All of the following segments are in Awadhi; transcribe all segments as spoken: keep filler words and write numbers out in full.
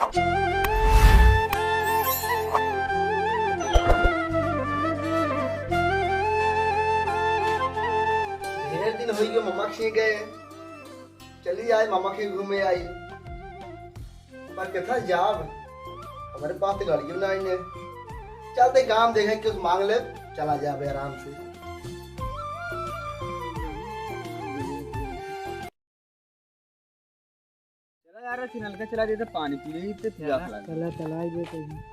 ढेर दिन होइ गयो मामा खियाँ गए, चली आए मामा खियाँ घूमे आई। पर कितना जाब, हमरे पास तो गाड़ियो नाहीं है। चलते गाँव देखे, कुछ माँग ले, चला जाबे आराम से। चला यार, नलका चला देते, पानी पी लेते, प्यास चला, लगा। चला, चला ही देते हैं।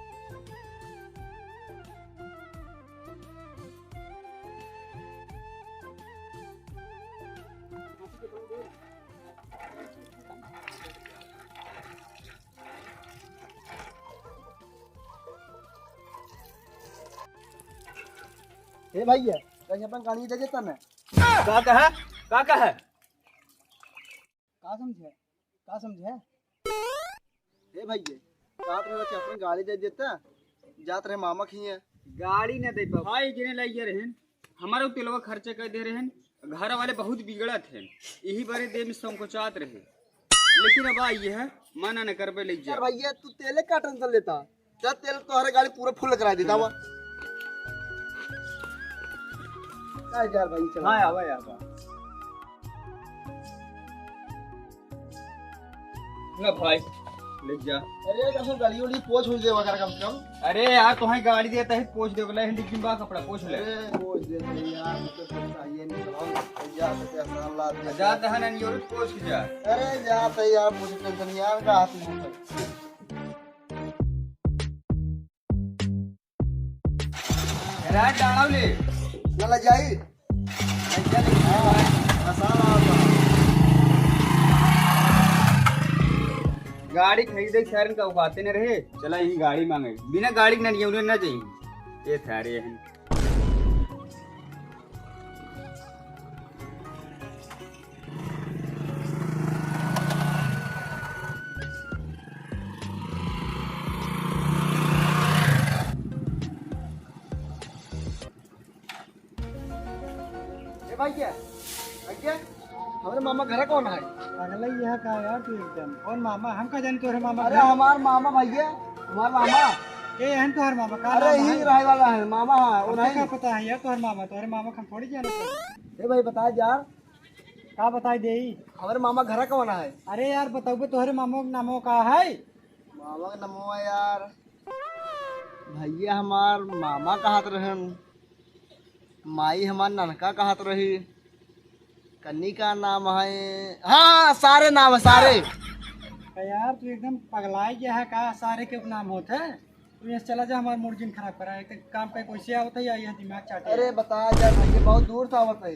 ए भैया, कहीं अपन गाड़ी दे देता ना। का कहा? का कहा? का समझे? का समझे? ए भैया, कहत रहे कि अपन गाड़ी दे देता, जात रहे मामा खियाँ। गाड़ी न दे पाओ भाई, जिने लइया रहन, हमारा तेलवा खर्चा कर दे रहन। घर वाले बहुत बिगड़त हैं, यही बारे दे में संकोचात रहे, लेकिन अब आई है, मना न करबे, ले जा। यार भैया, तू तेले का टेंशन लेता? चल, तेल तोहरे गाड़ी पूरा फुल करा देता हुआ। आ यार भाई, चला। हाँ, आवा, आवा। ना भाई, ले जा। अरे, कसम गाड़ी उड़ी पोछ उछ देवा कर कम से कम। अरे यार, तोहे गाड़ी देता है, पोछ दे, ले, डिग्गी में बा कपड़ा, पोछ ले। अरे, पोछ दे भाई यार, मतलब, कुछ चाहिए नहीं, चलाओ, ले जा, तो क्या सामान ला दिया। जा, तहन नहीं और पोछ जा। अरे, जा, तो यार, मुझे टेंशन यार, का हाथ में है। रात डाढ़ा ले। ना ले जाई। हाँ, आसान आवत बा। गाड़ी खरीदे शहरन का औकाते न रहे, चला यही गाड़ी माँगे। बिना गाड़ी के ना, उन्हें ना चाहिए। ये सारे हैं। ए भैया, भैया, हमरे मामा घर कौन है? अगला ही यहाँ का यार तू एकदम। कौन मामा? हम का जानी तोहरे मामा अरे घर? हमार मामा भैया, हमार मामा। के हैं तोहर मामा? का अरे नाम यही है? रहे वाला है, मामा है, वो हमको नहीं। का पता है यार तोहर मामा? तोहरे मामा का हम थोड़ी जाने। ए भाई बता यार, का बताई देई? हमरे मामा घर कौन है? अरे यार, बतउबे तोहरे मामा के नामो का है? मामा के नामो है यार, भैया हमार मामा कहत रहन, माई हमार ननका कहत रही, कन्नी का नाम है, हाँ, सारे नाम है, सारे। अरे यार, तू एकदम पगलाई गया है का? सारे के नाम होत है? तू यहाँ से चला जा, हमार मूड जिन खराब करा। एक तो काम का कोई से आवत है या यह दिमाग चाटे अरे है। बता यार भैया, बहुत दूर से आवत है।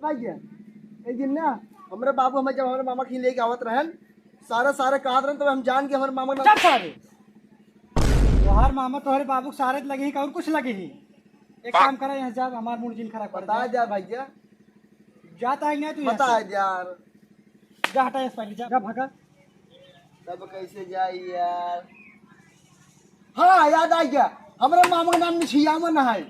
भैया, एक दिन ना, हमरे बाबू हमें जब हमरे मामा खियाँ लेके आवत रहन, सारे सारे कहत रहन, तो हम जान के हमरे मामा ना चुप सारे। तोहार मामा तोहरे बाबू के सारे लगे ही, और कुछ लगे ही। एक काम करा, यहाँ जा, हमार मूड जिन खराब कर बता दे। जा भैया। जाता है नहीं तू यहाँ बता से। यार। जा हटा, यहाँ से पहले जा, जा भागा। तब कैसे जाई यार? हाँ, याद आ गया, हमरे मामा का नाम निशियामन है।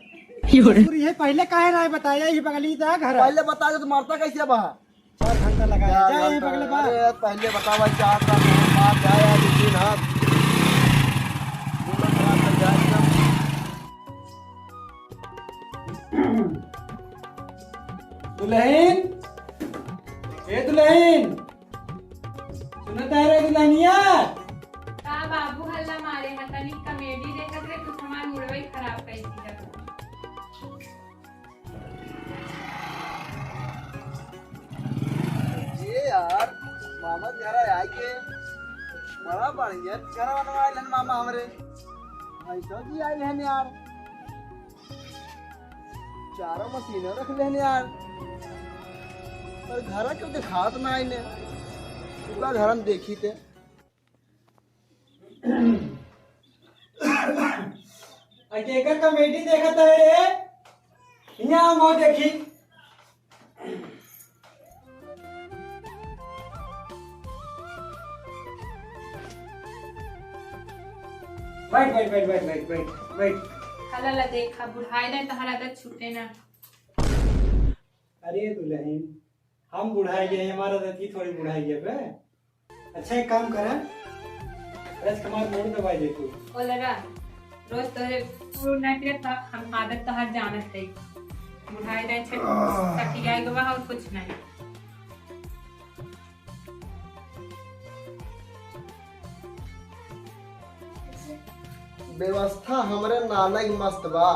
तू ये पहले काहे ना बताया, ये बगली का घर है। पहले बता दे तो मरता कैसे बा? चार घंटा लगा है, जा, जा, यही बगले बा। अरे, पहले बतावा, चार घंटा बाद जाए यार, दो तीन हाथ। दिमाग खराब कर जाए एकदम। दुल्हन, ए दुल्हन, सुनत है रे दुल्हनिया? का बाबू हल्ला मारे है, तनी कॉमेडी देखत रहे, कुछ हमार मूडवे खराब कर दिया। ये यार, मामा के घर आए के बड़ा बढ़िया घर बनवाए लेन मामा हमरे। भाई साहब जी आए हैं यार, चारों मशीन रख लेन यार, पर घर क्यों दिखात ना आइने? पूरा घर हम देखी थे। अरे, एकर कॉमेडी देखत है रे। हियाँ आओ, देखी। बैठ, बैठ, बैठ। हला ला देखा, बुढ़ाई ले तहरा आदत छूटे ना। अरे दुल्हन, हम बुढ़ाई गए, हमारा आदत ही थोड़ी बुढ़ाई गए बे। अच्छा, एक काम करा, आज हमार मूड दबाई दे तू। ओ लगा, रोज तोहरे मूड ना गिरे, त हम आदत तोहार जानत हई। बुढ़ाई रहे छे, सखियाई गवा और कुछ नहीं। व्यवस्था हमरे नाना की मस्त बा,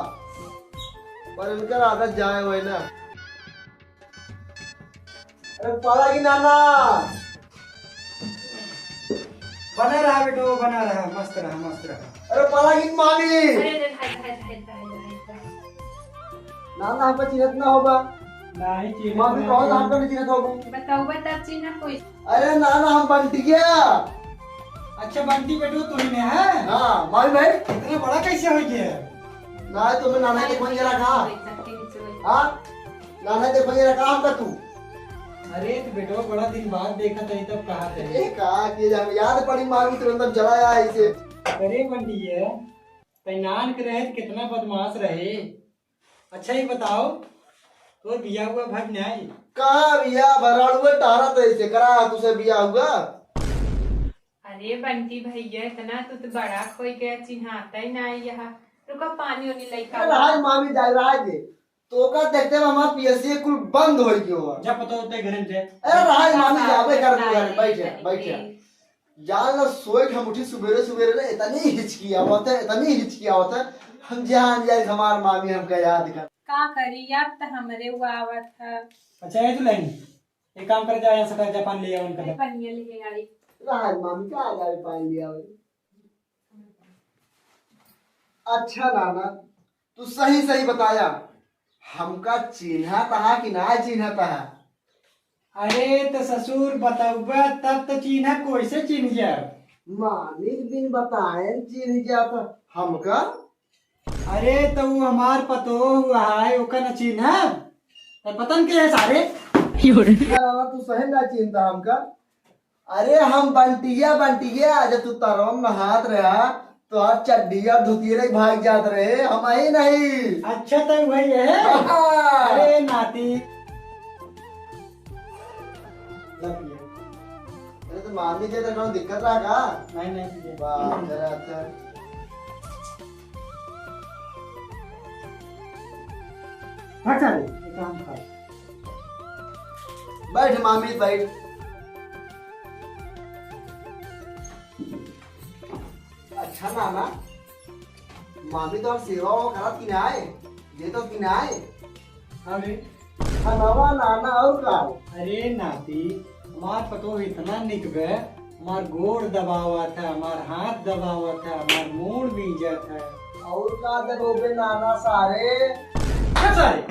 पर इनकर आदत जाए होए ना। अरे पाला की नाना। बना रहा बेटो, बना रहा, मस्त रहा, मस्त रहा। अरे पाला की मामी। अरे, अरे, भाई, भाई, भाई, भाई, भाई, भाई। नाना हमका चिन्हत ना होबा। नहीं चिन्हत मामी नहीं। कहो तो हमका नहीं चिन्हत होबू। बताओ, बता चिन्ह कोई। अरे नाना हम बंटिया। अच्छा बंटी बेटो तू ही ने है? हाँ, मामी भाई। इतना बड़ा कैसे हो गया? ना तुम्हें नाना के फोन जरा कहा? हाँ? नाना के फोन जरा कहा हमका तू? अरे तो बेटो बड़ा दिन बाद देखा था तब कहा थे। ए का कि जब याद पड़ी मामी तुरंत हम चला आया इसे। अरे बंटिया, तै नान के रहे तो कितना बदमाश रहे। अच्छा ये बताओ, तोर बिया हुआ भर नहीं? कहाँ बिया भराड़ुए टहरा तो इसे करा तुसे बिया हुआ? अरे बंटी भैया, इतना तू तो बड़ा खोई गया, चिन्हाता ही ना यहाँ। रुका पानी ओनी लइका अरे राज मामी जाए राज दे। तो का देखते में हमार पीएससी कुल बंद होई गयो है। जा पता होते घर में जाए। अरे राज मामी जाबे कर दो घर बैठ जा, बैठ जा। जान ला सोए के हम उठी सुबेरे सुबेरे ना, इतनी हिचकी आवत है, इतनी हिचकी आवत है। हम जान जाए हमार मामी हमका याद कर। का करी, याद तो हमरे वो आवत है। अच्छा ये तो लाइन, एक काम कर जा, यहाँ से जा पानी ले आओ उनका। अरे पनिया ले आई। राज मामी का आ जाए पानी ले आओ। अच्छा नाना, तू सही सही बताया, हमका चिन्हत हा कि ना चिन्हत हा? अरे त ससुर बतउबा तब त चिन्ह, कैसे चिन्ह जाब? मालिक बिन बताए चिन्ह जात हमका। अरे त वो हमार पतोह हुआ है, ओका न चिन्ह? त पतन के है सारे? साला तू सही ना चिन्हता हमका। अरे हम बंटिया, बंटिया, जब तू तरवा में नहात रहा, तो आज चड्डिया धोतिया लेके भाग जात रहे, हम ही नहीं। अच्छा, तो वही है। हाँ। अरे नाती। अरे तो मामी के तो कौनो दिक्कत रहा का? नहीं, नहीं, नहीं। वाह, जरा अच्छा। अच्छा रे, ये काम कर। बैठ मामी, बैठ। अच्छा नाना, मामी तो सेवा वो करत कि नाय? देतो कि नाय? अरे। खनवा नाना और का? अरे नाती, हमार पतोह इतना निक बे, हमार गोड़ दबावत है, हमार हाथ दबावत है, हमार मूड़ बीजत है। और का दबोबे नाना सारे? चुप सारे,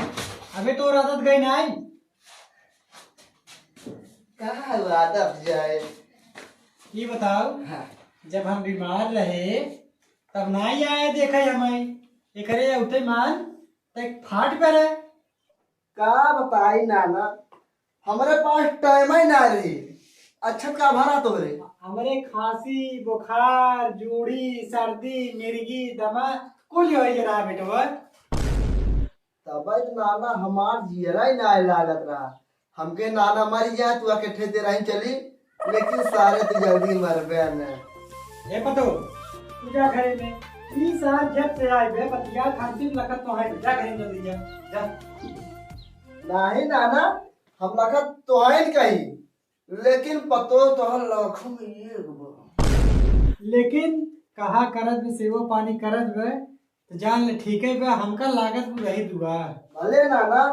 अबे तोर आदत गई नाय। का हुआ दब जाए? ये बताओ, हाँ। जब हम बीमार रहे, तब नाई आया देखे हमें। एकरे उठे मान, तक फाट पे रहे। का बताई नाना, हमरे पास टाइम ही ना रही। अच्छा का भरा तोरे? हमरे खांसी, बुखार, जूड़ी, सर्दी, मिर्गी, दमा, कुल हो रहा बेटवा। तबे तो नाना हमार जियरा ही नाय लागत रहा। हमके नाना मरी जाए, तू अकेठे दे रही चली, लेकिन सारे तू जल्दी मरबे न। ए पतो, तू जा घरे में। ई सार जब से आए बे, बतिया खातिर लखत तो है, जा घरे में जल्दी जा, जा। नहीं नाना, हम लखत तो है कहीं। लेकिन पतो तोहर लाखों में एक बा। लेकिन कहा करत बे, सेवा पानी करत बे, तो जान ले ठीक है बे, हमका लागत बे रही दुआ। भले नाना,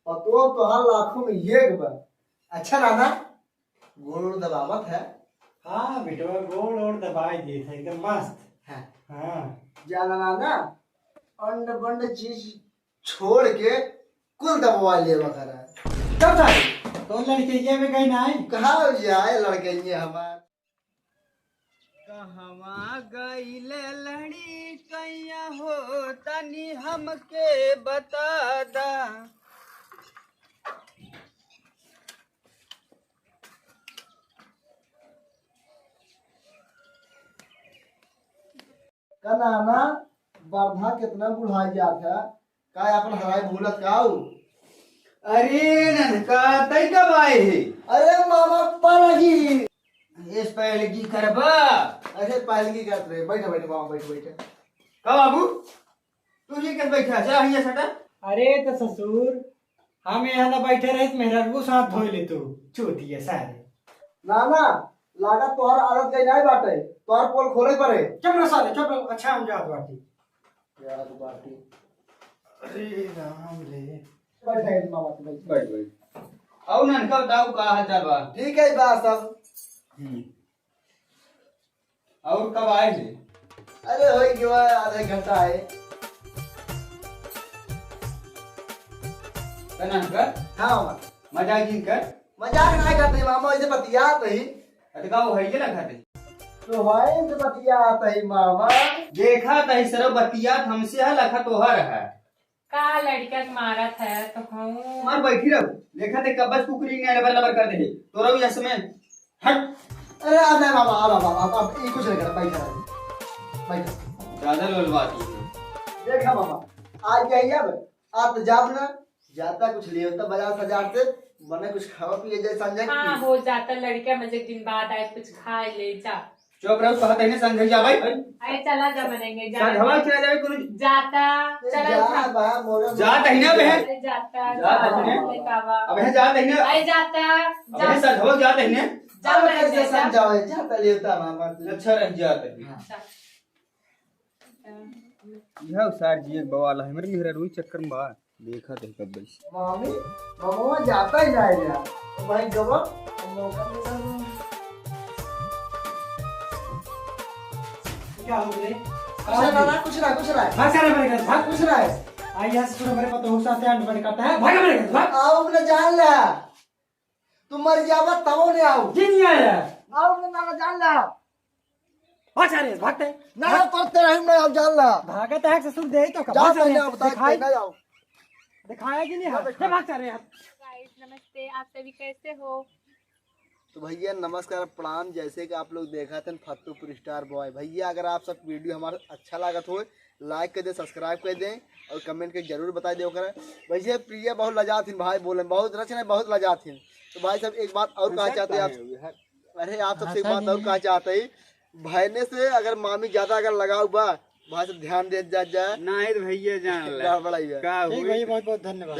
पतो तोहर लाखों में एक बा। अच्छा नाना, गोड़ ओड़ दबावत है? हाँ बेटवा, गोड़ ओड़ दबाई देत है, एकदम मस्त। हाँ। हाँ। जाना नाना, अंड बंड चीज छोड़ के कुल दबवा लेवा करा। तब भाई, तो लड़कइया में गई नाई? कहाँ जाए लड़कइया हमार? कहवा गईले लड़कइया हो, तनी हमके बता दा। का नाना, बरधा कितना बुढ़ाई जात है, का अपन हराई भूलत का हो? अरे ननका, तई कब आए है? अरे मामा, पलगी। इस पहले की करबा? अरे पहले की करत रहे, बैठा, बैठा, बाबा, बैठा, बैठा। का बाबू, तू ये कैसे बैठा? चला, हियाँ सटा। अरे तो ससुर, हम यहाँ ना बैठे रहे, मेहरारू साथ धोए ले तू, चूतिया सारे। ना, ना, लागत तोहर आदत गई नहीं बाटे, तोहर पोल खोले पड़े। चुप रह साले, चुप रह, अच्छा हम जात बाटी। जात बाटी। अरे राम रे। बैठ, बैठ, मामा, तू बैठ। बैठ, बैठ। और ननका बताओ, का हाल चाल बा? ठीक है बा सब। हम्म। और कब आए थे? अरे, होई गवा, आधा घंटा आए। का नाम कर? हाँ, मामा। मजाक ही कर। मजाक ना करते, मामा, इसे बतियात ही। अरे, का वो है के ना खाते? तो है, इसे बतियात ही, मामा। देखा तही सरो बतियात हमसे है, लखा तोहर है। का लड़का के मारत है तो हूँ। मार बैठी रहो, देखा ते कब्बस कुकरी ने लबर लबर कर दे। तोरा भी असमे हट। अरे, आ नहीं बाबा, आ बाबा, आ, आ, ये कुछ नहीं कर, बैठा रहो, बैठा। ज्यादा लोलवाती है। देखा बाबा, आज यही अब आप तो जाब ना, जाता कुछ ले होता बाजार सजार से, बने कुछ खावा पिए जाए संजय हाँ, की। हो जाता, लड़का में एक दिन बाद आए, कुछ खा ले जा। चुप रहो, कहत है ना संजय जा भाई। अरे चला जा, मनेंगे जा। संजय क्या जाए कुछ? जाता, ए, चला जा जा। बा, मोरे जात है ना बहन? अरे जाता, जात है ना? लेकावा। अब है जात है ना? अरे जाता, अब है जा। संजय जात है ना? जा, अब मनेंगे कैसे जा। समझाओ, जाता लेता मामा तू। अच्छा रह जात है। हाँ। जा। यह सार जी एक बवाल है, मेरे मेहरा रुई चक्कर में बा। देखा थे कब बैसे। मामी, मामा जाता ही ना है यार। तो भाई गवा, मौका मिला ना। क्या हो गए? कुछ ना, ना, कुछ ना, कुछ ना। भाग सारे मेरे घर, भाग। कुछ ना है। आई यहाँ से पूरा मेरे पता हो साथ अंड बंड करता है। भाग मेरे घर, भाग। आओ अपने जान ला। तू मर जावा तबो नहीं आओ। जी नहीं आया। आओ अपने नाना जान ला। भाग सारे, भागते। ना, ना, करते रही मैं, अब जान ला। भागत है ससुर दे तो जा, कब मैं सारे ना बता, दिखाई। ना जाओ। दिखाया कि नहीं? जा, हाँ, दिखा। जा भाग सारे यार। गाइस नमस्ते, आप सभी कैसे हो? तो भैया नमस्कार, प्रणाम। जैसे कि आप लोग देखा थे फत्तूपुर स्टार बॉय। भैया अगर आप सब वीडियो हमारा अच्छा लागत हो, लाइक कर दें, सब्सक्राइब कर दें और कमेंट के जरूर बताई दें ओकरा। वैसे प्रिया बहुत लजात हिन भाई, बोले बहुत रचना बहुत लजात हिन। तो भाई सब एक बात और कहा चाहते हैं आप, अरे आप सबसे एक बात और कहा चाहते हैं, भाईने से अगर मामी ज्यादा अगर लगाव बा, भाई सब ध्यान दे जा, जा। नहीं तो भैया जान ले। गड़बड़ाई बा। का ठीक हुई? भैया, बहुत बहुत धन्यवाद।